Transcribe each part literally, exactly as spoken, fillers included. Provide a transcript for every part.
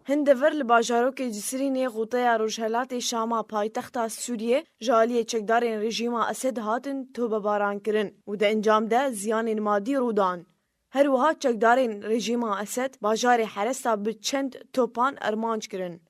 Hin dever li bajarokê Cisirînê, xuteya rojhelatê Şama, paytexta Sûriyê, ji aliyê çekdarên rejîma Esed hatin tobebaran kirin û di encam de ziyanên madî rû dan. Her wiha çekdarên rejîma Esed bajarê Heresta bi çend topan armanc kirin,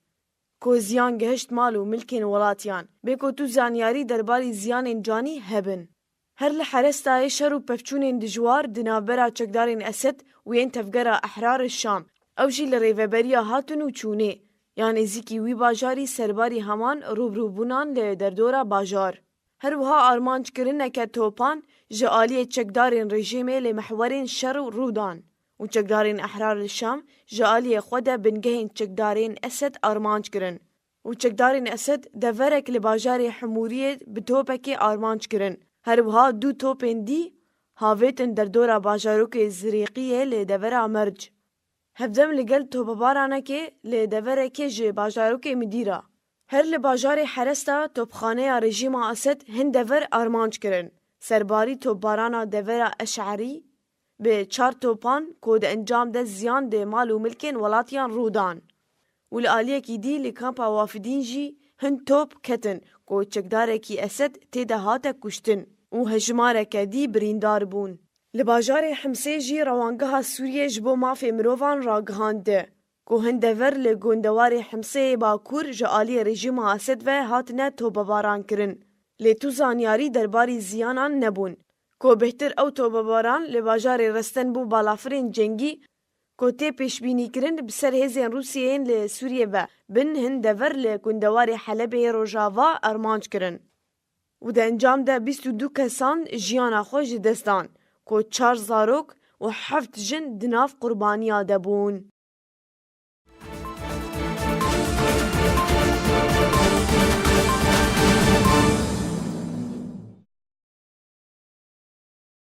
ku ziyan gihişt mal û milkên welatiyan. Bê ku tu zanyarî derbarî ziyanên canî hebin. Her li Herestayê şer û pevçûnên dijwar di navbera çekdarên Esed û yên Tevgera Ehrar Şam, ew jî li rêveberiya hatin û çûnê ya nêzîkî wî bajarî serbarî heman rûbirûbûnan li derdora bajar. Her wiha armanc kirineke topan ji aliyê çekdarên rejîmê li mehwerên şer rû dan û çekdarên Ehrar li Şam ji aliyê xwe de bingehên çekdarên Esed armanc kirin û çekdarên Esed deverek li bajarê Hemûriyê bi topekê armanc kirin. Her wiha du topên dî havêtin derdora bajarokê Zirêqiyê li devera Merc. Hevdem li gel topebaranekê li deverekê ji bajarokê Midîra. Her li bajarê Heresta topxaneya rejîma Esed hin dever armanc kirin. Serbarî topbarana devera Eşerî bi çar topan ku di encam de ziyan di mal û milkên welatiyan rû dan. Û li aliyekî dî li kampa Wafidîn jî hin top ketin ku çekdarekî Esed tê de hate kuştin û hejmareke dî birîndar bûn. Li bajarê Himsê jî rewangeha Sûriyê ji bo mafê mirovan ragihand ku hin dever li gundewarê Himseyê Bakur ji aliyê rejîma Esed ve hatine tobebaran kirin. Lê tu zanyarî derbarî ziyanan nebûn. Ku bêhtir ew tobebaran li bajarê Resten bû balafirên cengî ku tê pêşbînîkirin bi ser hêzên Rûsiyê yên li Sûriyê ve bin hin dever li gundewarê Helebê yê Rojava armanc kirin. Û di encam de bîst û du kesan jiyana xwe ji dest dan, ku çar zarok û heft jin di nav qurbaniya de bûn.